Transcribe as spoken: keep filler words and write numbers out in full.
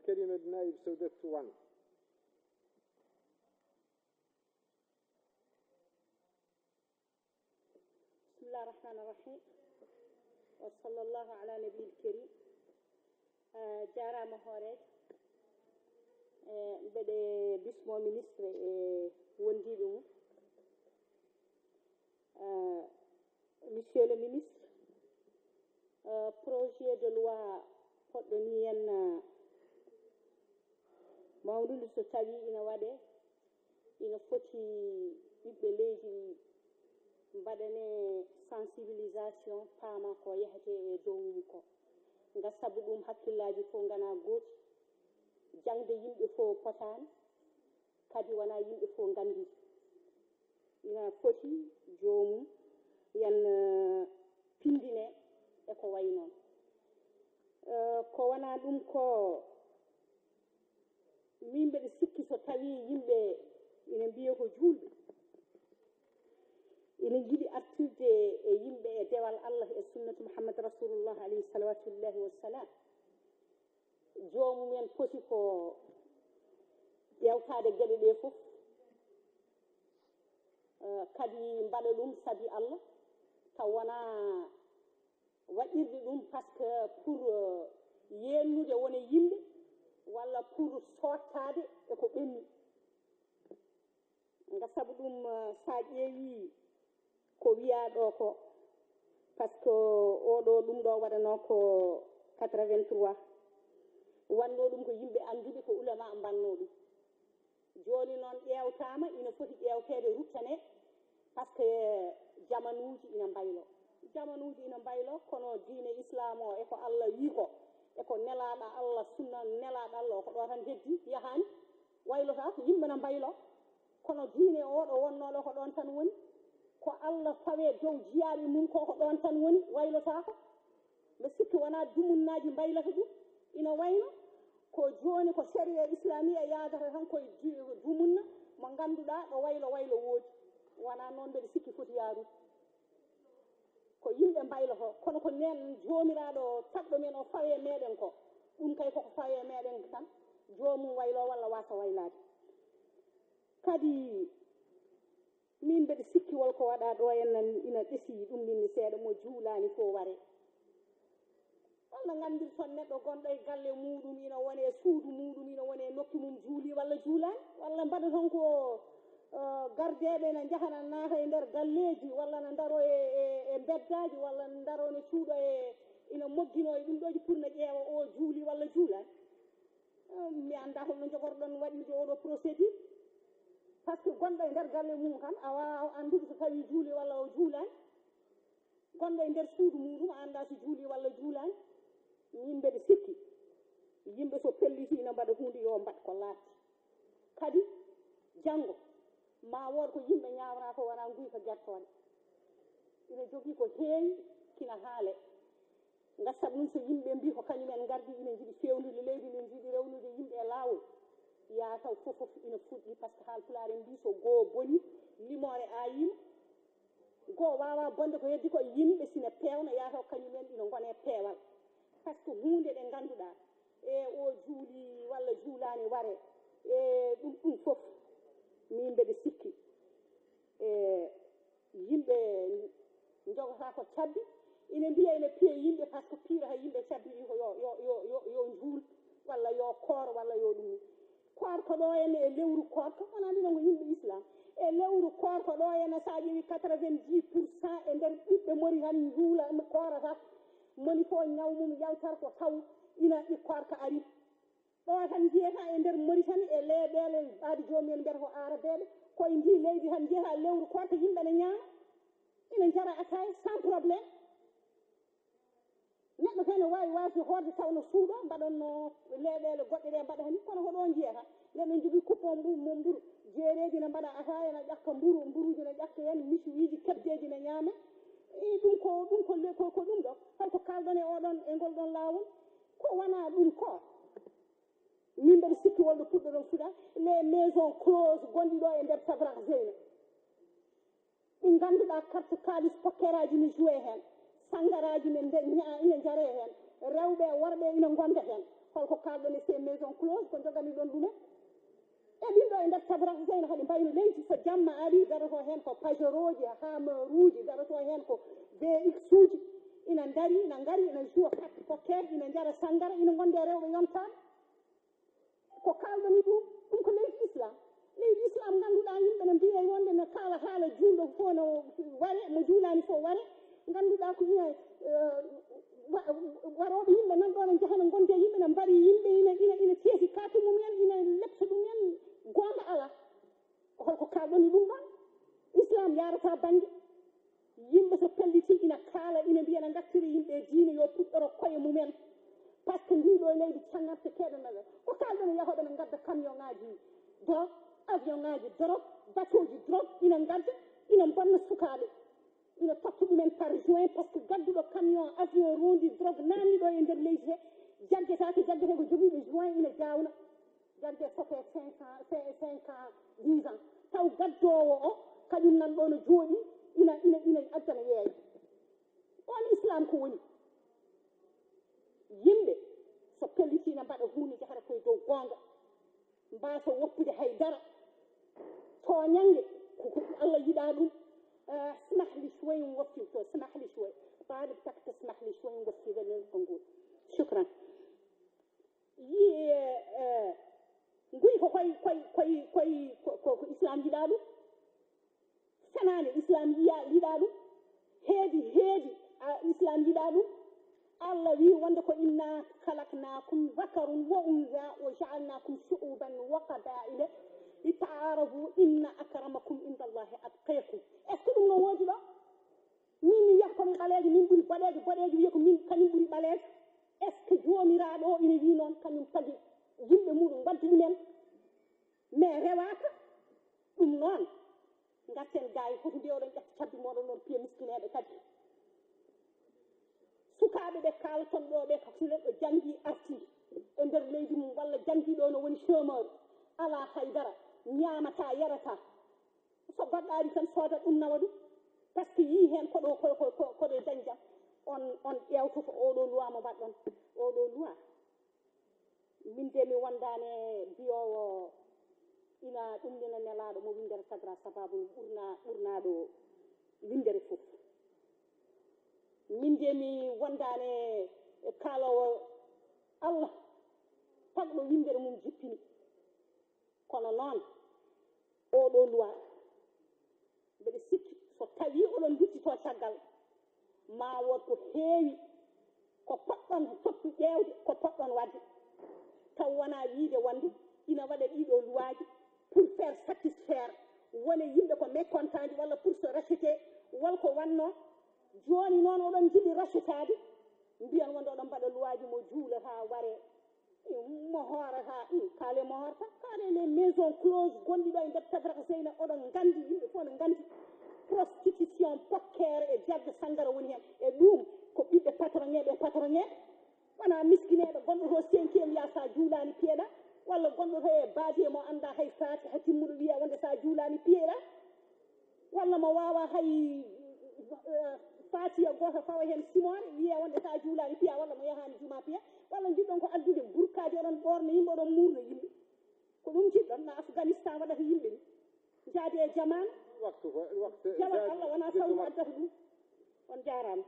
Kalimat Naib Saudat Wan. Bismillah rahman rahim. Wa sallallahu ala nabiyil karim. Eh, jaaraama hooreejo. Eh, mbeɗe bismo ministre e wondiiɓe mum. Eh, Monsieur le ministre, eh, projet de loi poɗɗo ni en, eh, mawndu ndu so tawi ina waɗe, ina foti ɓiɓɓe leydi mbaɗane sensibilisation, paama ko yahete e dow mum ko. Nga sabu ɗum hakkillaaji fof ngana gooti, jaŋde yimɓe fof potaani, kadi wona yimɓe fof nganndi. Ina foti joomum yan, eh, pindine e ko wayi noon. Eh, ko wona ɗum ko min mbeɗa sikki so tawi yimɓe ina mbiya ko juulɓe, ina njiɗi artirde e yimɓe e dewal Allah e sunnatu Muhammad Rasulullah alayhi salawatullahi wassalam. Joomum en poti ko ƴeewtaade geɗe ɗe fof, eh, kadi mbaɗa ɗum sabi Allah, taw wona waɗirde ɗum parce que pour, eh, yeennude wone yimɓe walla pour soottaade e ko ɓenni. Nga sabu ɗum, eh, so a ƴeewi ko wiyaa ɗo ko, parce que oɗo ɗum ɗo waɗanoo ko quatre-vingt-trois, wannoo ɗum ko yimɓe annduɓe, ko ulama mbannoo ɗum. Jooni noon ƴeewtaama, ina foti ƴeewteede, ruttane, parce que jamanuuji ina mbayloo. Jamanuuji ina mbayloo, kono diine Islaam o e ko Allah wii ko, e ko nelaaɗo Allah, sunna nelaaɗo Allah o, ko ɗo tan heddi, yahaani, waylotaako, yimɓe na mbayloo. Kono diine o ɗo wonnoo ɗo ko ɗoon tan woni. Ko Allah fawee dow jiyaaɓe mum ko, ko ɗoon tan woni, waylotaako. Mbe sikki wonaa dumunnaaji mbaylata ɗum. Ina wayno ko jooni ko sariya islamiya yaadata tan koye du-, dumunna mo ngannduɗaa ɗo waylo waylo woodi. Wonaa noon mbeɗa sikki foti yaarude. Ko yimɓe mbayloto, kono ko nen Joomiraaɗo tagɗo men o fawe meɗen ko. Ɗum kay koko fawe meɗen tan, joomum waylo walla wasa waylaade. Kadi min mbeɗa sikki wol ko waɗa ɗo en nan ina ɗesi ɗum min seeɗa mo juulaani fof ware. Holno nganndirton neɗɗo gonɗo e galle muɗum ina wone e suudu muɗum ina wone e nokki mum juuli walla juulaani? Walla mbaɗa toon ko, eh, gardeeɓe ina njahana naata e nder galleeji walla na ndaro e, e, e mbeddaaji walla na ndaro ne cuuɗo e, ina moggino e ɗum ɗooji pour na ƴeewa o juuli walla juulaani? Eh, mi annda holno njogorɗon waɗirde oɗo procédure. Par ce que gonɗo e nder galle mum kam, a waawaa anndude so tawii juuli walla o juulaani. Gonɗo e nder suudu muɗum, a annda so juuli walla juulaani. Min mbeɗa sikki, yimɓe so pelliti ina mbaɗa huunde, yo mbaɗ ko laaɓti. Kadi, janngo, ma wood ko yimɓe ñaawra ko wona nguyka gertooɗe. Ina jogii ko heewi kina haale. Nga sabu ɗum, so yimɓe mbii ko kañum en ngardi, ina njiɗi feewnude leydi, ina njiɗi rewnude yimɓe e laawol, yaa taw fof fof ina fuɗɗi, par ce que haal pulaar en mbii, so goo boni, limoore aayima. Goo waawaa bonde, ko heddi ko yimɓe sina peewna, yaa taw kañum en ina ngona e peewal. Par ce que huunde nde ngannduɗaa, e o juuli walla juulaani ware, e ɗum, ɗum fof, min mbeɗa sikki, e yimɓe njogata ko cabbi, ina mbiya ina piya yimɓe, par ce que piirata yimɓe cabbi ɗi ko yo, yo, yo, yo, yo njuul, walla yo koor, walla yo ɗum ni. Koorka ɗo en e lewru koorka, wona mbiɗon ko yimɓe Islam. E lewru koorka ɗo en, so a ƴeewi quatre-vingt-dix pour cent e nder ɓiɓɓe Mauritanie njuula, koorata, moni fof ñaw mum yaltata ko taw ina ɗi koorka ari. Ɗo tan njiyata e nder Mauritanie e leeɓeele mbaadi joomum en mbiyata ko aarabeeɓe, koye ndi leydi tan njiyata lewru koorka yimɓe ne ñaama, ina njara ataaya sans problème. Neɗɗo kay ne waawi waasde hoorde taw no suuɗo, mbaɗonno leeɓeele goɗɗe ɗe mbaɗa ni, kono ko ɗo njiyata. Neɗɗo jogii kuppon mbu-, mo mburu, jeereeji ne mbaɗa ataaya, ne ƴakka mburu, mburuuji ne ƴakka heen, misiwiiji, kebdeeji ne ñaama. I ɗum ko, ɗum ko le-, ko, ko ɗum ɗo. Holko kaalɗon e oɗon, e ngol ɗon laawol? Ko wona ɗum ko? Min mbeɗa sikki wonde puɗɗoɗon fuɗa les maisons closes gonɗi ɗo e nder Tabrak Zeyna. Ɗi ngannduɗaa carte kaalis pokkeraaji ne joué heen, sanngaraaji ne nde-, ña-, ina njaree heen, rewɓe e worɓe ina ngonda heen. Holko kalɗon e ces maison close, ko jogani ɗon ɗumen? E ɗin ɗo e nder tabraka seyna kadi mbayno leydi, so jamma ari, daroto heen ko pagerooji, hameruuji, daroto heen ko V X uji, ina ndari, ina ngari, ina joua carte poker, ina njara sanngara, ina ngonde rewɓe yontaaɓe. Ko kalɗon e ɗum, ɗum ko leydi Islam. Leydi Islam ngannduɗaa yimɓe no mbiya wonde no kaala haala juulɗo fof no ware, mo juulaani fof ware. Ngannduɗaa ko ina, eh, wa-, warooɓe yimɓe nan ɗo no njahana ngonde yimɓe, no mbari yimɓe, ina, ina, ina teesi carte mumen, ina lepta ɗumen, goonga alaa. Ko holko kalɗon e ɗum ɗon? Islam yaarata bannge. Yimɓe so pelliti ina kaala, ina mbiya na ngattiri yimɓe e diine yo puɗɗoro koye mumen. Par ce que ndii ɗo leydi cangarte keɗanaɓe. Ko kalɗon e yahooɓe ne ngadda camion ŋaaji drogue, avion ŋaaji drogue, bateau ji drogue, ina ngadda, ina bonna sukaaɓe. Ina totta ɗumen par juin, par ce que gadduɗo camion, avion, rondi drogue, naamni ɗo e nder leydi he, jaggetaake, jaggete ko jogiiɓe juin ina jaawna. Jagge sofeer cinq cents, cinq ans, dix ans. Taw gaddoowo o, kañum nan ɗo no jooɗi, ina, ina, ina addana yeeyo. On Islam ko woni? Yimɓe, so pelliti ina mbaɗa huunde, njahata koye dow goonga. Mbaasa woppude hay dara. Tooñannge, ko, ko Allah yiɗaa ɗum. Eh, smah li shway, woppi to, smah li shway. Ɓaade takta, smah li shway, woppi wenen ko ngol. Shukran. Yi, eh, eh, nguy ko koy, koy, koy, koy, ko, ko, ko Islam yiɗaa ɗum. Fenaande, Islam yiya-, yiɗaa ɗum. Heedi, heedi, a, Islam yiɗaa ɗum. Allah wi wonde ko: "Inna khalaqnakum dhakarun wa untha wa ja'alnakum shu'uban wa qaba'ila lita'arafu, inna akramakum indallahi atqakum." Est-ce que ɗum no woodi ɗo? Min mi wiya ko mi ɓaleejo, min ɓuri boɗeejo, boɗeejo wiya ko min kañum ɓuri ɓaleejo. Est-ce que Joomiraaɗo o ina wi noon, kañum tagi yimɓe muɗum, mbaddi ɗumen? Mais rewaaka ɗum noon. Ngarten gaa e fof nde oɗon ƴetta cabbi mooɗon noon piya miskineeɓe kadi. Sukaaɓe ɓe kaalaton ɗo ɓe, ko neɗɗo janngii artii e nder leydi mum, walla janngii ɗo no woni chômeur, alaa haydara, ñaamataa, yarataa. So goɗɗo ari tan soodat ɗum nawa ɗum. Par ce que yii heen ko ɗo, ko, ko, ko, ko ɗo dañjam. On, on ƴeewtoto oɗo loi mo mbaɗɗon. Oɗo loi. Min de mi wondaani biyoowo ina ɗum nena nelaaɗo mo winndere sagra sababu ɓurna, ɓurnaaɗo winndere fof. Min de mi wondaani e kaaloowo Allah tagɗo winndere mum jippini. Kono noon, oɗo loi, mbeɗa sikki so tawii oɗon nduttitoo caggal, ma wood ko heewi ko poɗɗon totti ƴeewde, ko poɗɗon waɗde, taw wonaa wiyde wonde ina waɗa ɗiɗo luwaaji pour faire satisfaire wone yimɓe ko mécontentji walla pour se racheter, walla ko wannoo. Jooni noon oɗon njiɗi rachetaade, mbiyan wonde oɗon mbaɗa luwaaji mo juulataa waree. Mo hoorata, i, kaale mo hoorata, kaale les maisons closes gonɗi ɗo e nder tabraka Seyna, oɗon nganndi, yimɓe fof no nganndi. Prostitution, pokkere e jarde sanngara woni heen. E ɗum ko ɓiɓɓe patron ŋeeɓe, patron ŋeeɓe. Wonaa miskineeɓe gonɗo to cinquième wiya sa juulaani piyeɗa, walla gonɗo to e baadiye mo annda hay Faatiha timmuɗo wiya wonde sa juulaani piyeɗa. Walla mo waawa hay, eh, Faatiya gooto fawa heen simoore, wiya wonde sa juulaani piya, walla mo yahaani juma piya, walla njiɗɗon ko addude burkaaji, oɗon ɓoorna yimɓe, oɗon muurna yimɓe. Ko ɗum njiɗɗon, no Afganistan waɗata yimɓe ni. Njaadi e jamaan. Waktu ko, waktu, jamaan njaadi Allah wonaa jiddu saw makko. Addata ɗum. On njaaraama.